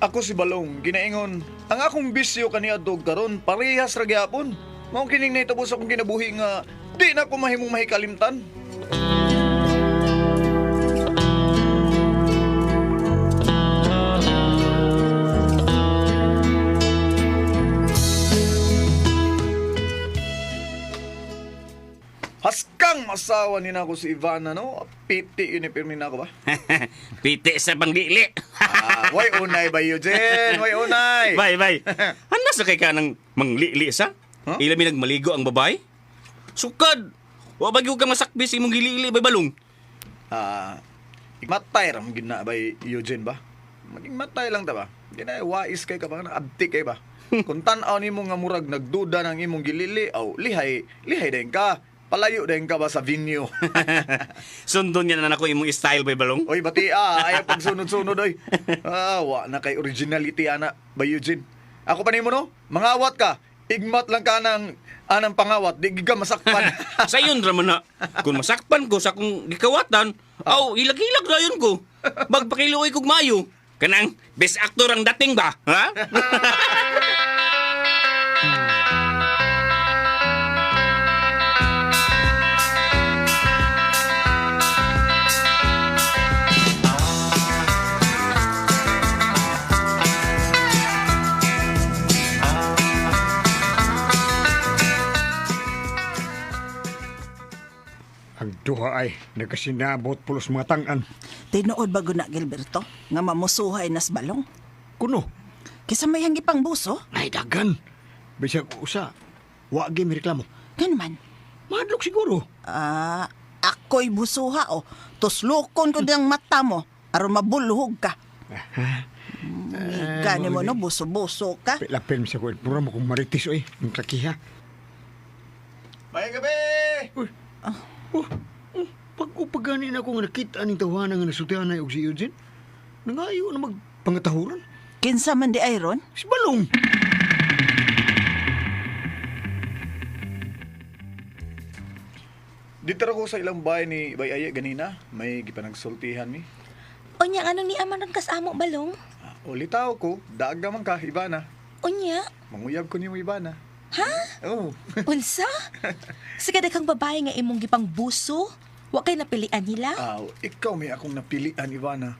Ako si Balong, ginaingon, ang akong bisyo kaniadto karon parehas ra gyapon. Mao kining nahitabo sa akong kinabuhi nga di na ko mahimong mahikalimtan. Haskang masawa ni nako si Ivana, no? Piti yun ni pirmi nako ba? Piti sa panglili. Ah, way unay ba Eugene? Way unay! Bye, bye. Ano sa kay ka ng manglili sa? Huh? Ila mi nagmaligo ang babae? Sukad! Wa ba gyud ka masakbi sa imong gilili bay balong? Ah, matay ra man gid na bay Eugene ba? Maging matay lang ta ba? Di na wais kay ka ba na abtik kay ba? Kung tan-aw nimo nga murag nagduda ng imong gilili, aw lihay, lihay dayon ka. Palayo dayon ka ba sa venue? Sundon niya na nako imong style bay balong. Oy, bati ah, ayaw pagsunod-sunod oy. Ah, wa na kay originality ana ba Eugene. Ako pa nimo no? Mangawat ka. Igmat lang ka ng anang pangawat, di gid ka masakpan. Sayon ra man na. Kung masakpan ko sa akong gikawatan, aw ilag-ilag rayon ko. Magpakiluoy kog mayo. Kanang best actor ang dating ba? Ha? Ang duha ay nagkasinabot pulos mga tangan. Tinuod ba guna Gilberto nga mamusuhay nas balong? Kuno, Kisa may ang ipang buso? ay dagan. Bisag usa, wa gyud mi reklamo. Ganun man. Mahadlok siguro. Ah, ako'y busuha o. Tuslukon ko diyang mata mo aron mabulhog ka. Gani mo no, buso-buso ka. Lapil sa ko, pura mo kong maritis oy, ang kakiha. May gabi! Uy. Oh, oh, pag-upagani na ako nga nakita ning tawanan nga nasultihan na og si Eugene. Nangayo na magpangatahuran. Kinsa man di ay ron? Si Balong. Dito ra ko sa ilang bahay ni Bay Aye ganina, may gipanagsultihan mi. Unya, anong ni Aman ron kasamo balong? Ah, ulitaw ko, daag naman ka, Ivana. Unya, Manguyab ko nimo Ivana. ha? Oh. Unsa? Sa kadaghang babae nga imong gipang buso, wa kay napilian nila? Aw, ikaw may akong napilian, Ivana.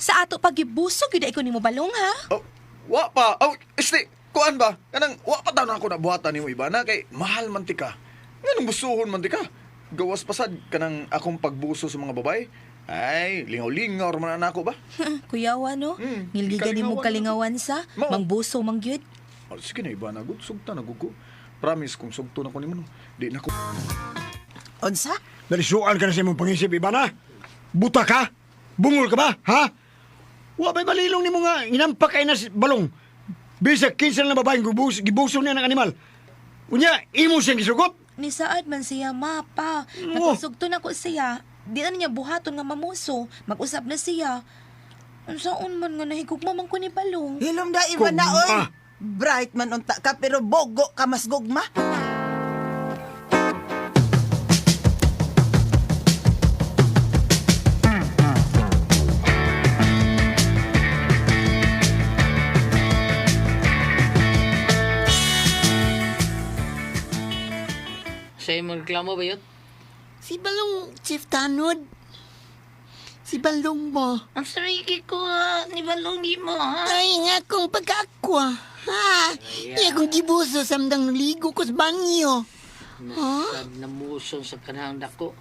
Sa ato pagibuso gyud ay ko nimo balong ha? Oh, wa pa. Oh, este, kuan ba? Kanang wa pa taon ako nabuhatan nimo Ivana kay mahal man ti ka. Nganong busuhon man ti ka? Gawas pasad kanang akong pagbuso sa mga babae. Ay, lingaw-lingaw ra man na ako ba? Kuyawa no? Ngilgigan nimo kalingawan kalingawan sa Mao. mangbuso mang gyud. Oh, sige na Ivana, gud sugta na gud ko. Promise kung sugto na ko nimo no. Di na ko Unsa? Nalisuan ka na sa imong pangisip, Ivana. Buta ka? Bungol ka ba? Ha? Wa ba'y balilong nimo nga inampak kay na si Balong. Bisag kinsa na babaeng gibus, gibuso niya ng animal. Unya, imo siyang gisugot. Ni saad man siya mapa. Oh. Nakasugto na ko siya. Di na niya buhaton nga mamuso. Mag-usab na siya. Unsaon man nga nahigugma man ko ni balong. Hilom da Ivana Gugma. oy. Bright man unta ka pero bogo ka mas gugma. Sa imong reklamo ba yun? Si Balong Chief Tanod. Si Balong mo. Ang sarili ko ha, ni Balong di mo ha. Ay nga kong pagkaakwa. Ha? Iya kong gibuso samdang ligo ko sa banyo. Nasad na muson sa kanang dako.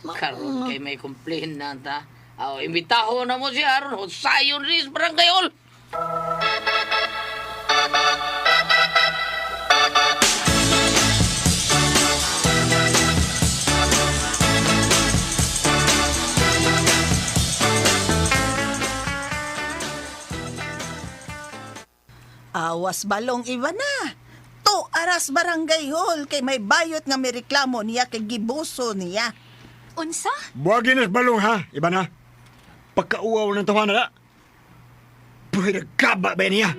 Karon kay may complain na ta. Aw, imbitaho na mo si Aaron Hosayon Riz Barangay Hall. Awas balong Ivana. To aras barangay hall kay may bayot nga may reklamo niya kay gibuso niya. Unsa? Buwagin na sa Balong ha, Ivana. Pagkauaw ng tawanan na. Pwede kaba ba niya?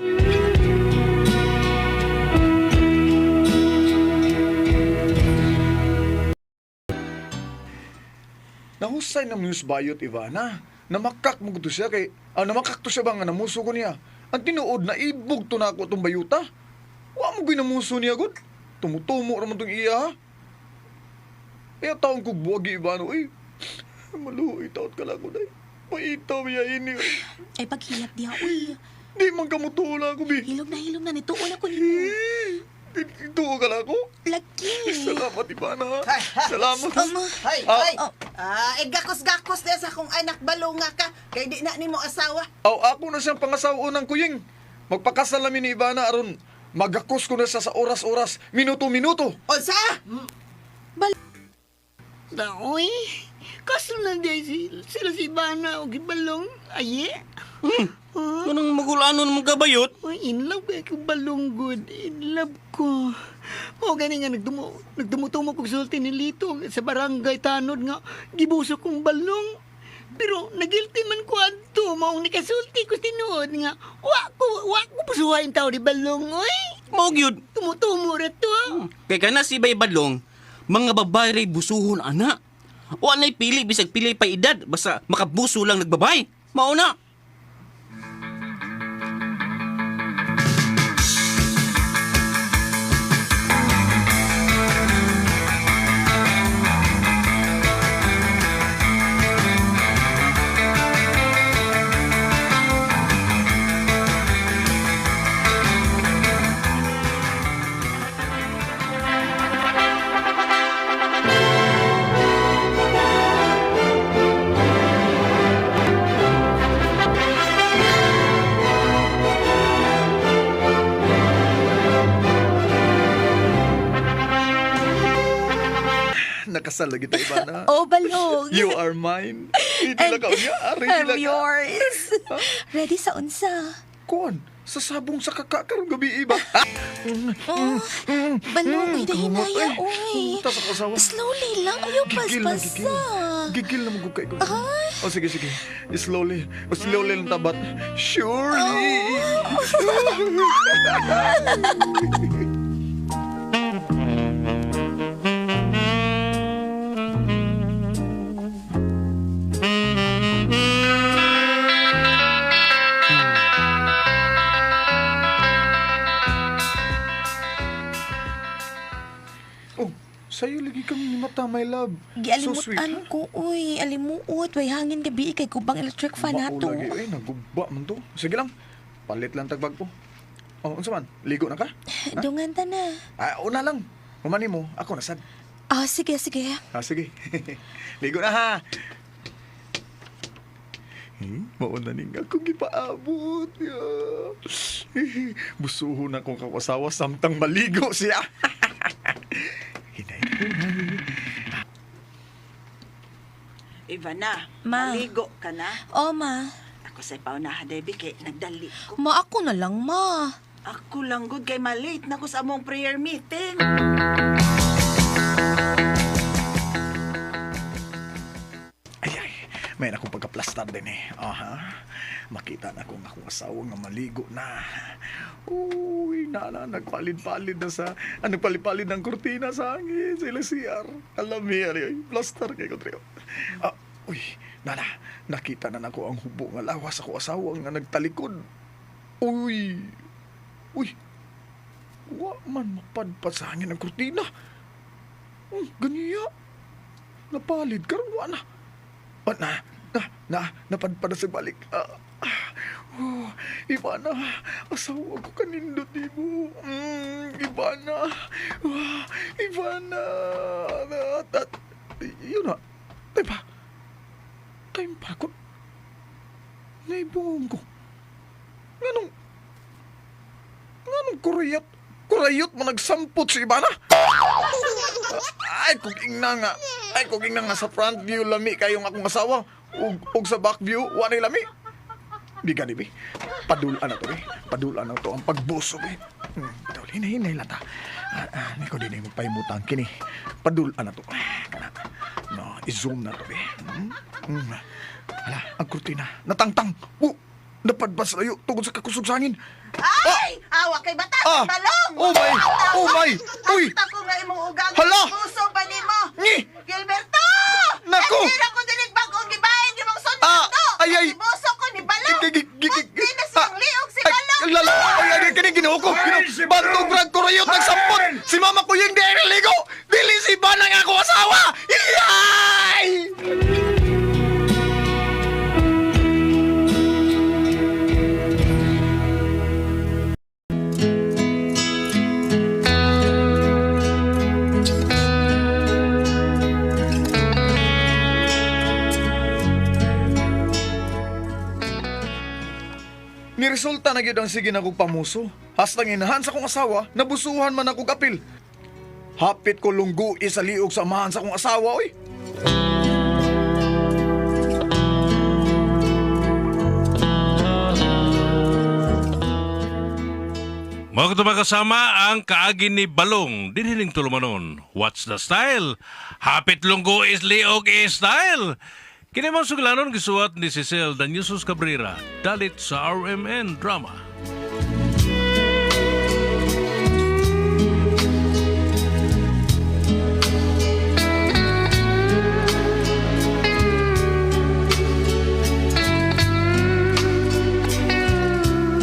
Nahusay na news bayot, Ivana. Namakak mo to siya kay... Ah, namakak to siya ba nga namuso ko niya? Ang tinuod na ibog to na ako tong bayuta. Wa mo ginamuso niya, god. Tumutumo raman tong iya, ha? Kaya taong kog buwagi, Ivana, uy. Maluoy taot ka lang ko, day. Maitaw niya ini, uy. Ay paghilak diha uy. Di man kamutuo na ako, bi. Hilom na nito una ko nimo. Ituo ka lang ako. Lagi. Salamat, Ivana. Salamat. Ama. Hay, Ah. hay. Ah, eh gakos-gakos na sa akong anak balonga ka kay di na nimo asawa. Aw, ako na siyang pangasawa ng kuying. Magpakasal namin ni Ivana aron magakos ko na siya sa oras-oras, minuto-minuto. Unsa? Daoy, kaso na di sila si Ivana o gibalong, aye. Kanang magulano ng mga bayot. Uy, in love kay ko balong good. In love ko. Mao gani nga nagdumutumo kog sulti ni Lito sa barangay tanod nga gibuso kong balong. Pero nagilty man ko adto maong nikasulti ko tinuod nga wa ko pusuhain tao di balong oy. Mao gyud. Tumutumo ra to. Kay kana si Bay Badlong, mga babae ray busuhon ana. Wa na'y pili bisag pili pa edad basta makabuso lang nagbabay. Mao na. Nakasal lagi ta, Ivana. Oh, balong. You are mine. Hindi And lang ka unya, ari I'm lang ka. yours. Ready sa unsa? Kuan, sa sabong sa kaka karong gabi iba. Oh, balong, uy, dahinaya, uy. Tas ako asawa. Slowly lang, ayaw Gigil na, gigil. paspasa. Gigil na magugay ko. Oh, sige, sige. Slowly. Oh, slowly lang tabat. Surely. Oh, sa'yo lagi kang mata, my love. So sweet. Gialimutan ko, uy. Alimuot. Way hangin gabi kay kubang electric fan Mao nato. lagi, eh, naguba man to. Sige lang, palit lang tagbag ko. Oh, unsa man? Ligo na ka? Dungan ta na. Ah, una lang. Humani mo, ako na sad. Ah, sige, sige. Ah, sige. Ligo na ha. Mauna ning akong gipaabot. Yeah. Busuhon akong kawasawa samtang maligo siya. Hinay, hinay. Ivana, Ma. maligo ka na. Oh, ma. Ako sa paunahan, Debbie, kay nagdali ko. Ma, ako na lang, ma. Ako lang gud kay malate na ko sa among prayer meeting. Ay, ay. May akong pagkaplastar din eh. Aha. Makita na akong akong asawa nga maligo na. Uy, nana, nagpalid-palid na sa, ah, nagpalid-palid ng kurtina sa hangin, sila CR. Alam niya, ay, plaster kay ko trio. Ah, uy, nana, nakita na nako ang hubo nga lawas ako asawa nga nagtalikod. Uy, uy, wa man mapadpad sa hangin ang kurtina. Ganiya. Napalid karon wa na. Ah, na, na, na, napadpad na sa balik. Ah, ah, oh, iba na. Asawa ko kanindot mo. Iba na. Ah, iba na. At, at, yun na. Time pa. Time pa ko. Naibuong ko. Nganong, nganong kurayot, kurayot mo nagsampot si Ivana? Ay, kung ingna nga. Ay, kung ingna nga sa front view lami kayong akong asawa. Ug sa back view, wa lami. Di gani bi. Padulan na to bi. Padulan na to ang pagbuso bi. Daw hinay-hinay lang ta. Ah, ah, ni ko din magpahimutang kini. Padulan na to. Ah, kana. No, i-zoom na to bi. Hala, ang kurtina. Natangtang. Oh, napadpas layo tungod sa kakusog sa hangin. Ay! Awa kay bata, Ah! balong! Oh my! Oh my! Uy! Ako nga imong ugang. Hala! Puso pa nimo. Ni! Gilberto! Nako! Nandira ko diri Ay! Gibuso ko ni Balong. Patay na siyang liog si Ay, Balong. lalo! Ay, ay, kini Ginoo ko. Ginoo. Bantog rag kurayot nagsampot. Si Mama Kuying di ay naligo. Dili si Banang ako asawa. Iyay! Niresulta na gyud ang sige na kog pamuso. Hastang inahan sa kong asawa, nabusuhan man akong apil. Hapit ko lunggo sa liog sa amahan sa kong asawa, oy. Mga ito kasama ang kaagi ni Balong, dinhiling tulumanon. What's the style? Hapit lunggo is liog is style. Kini mga suglanon gisuwat ni Cecil Danyusos Cabrera, dalit sa RMN Drama.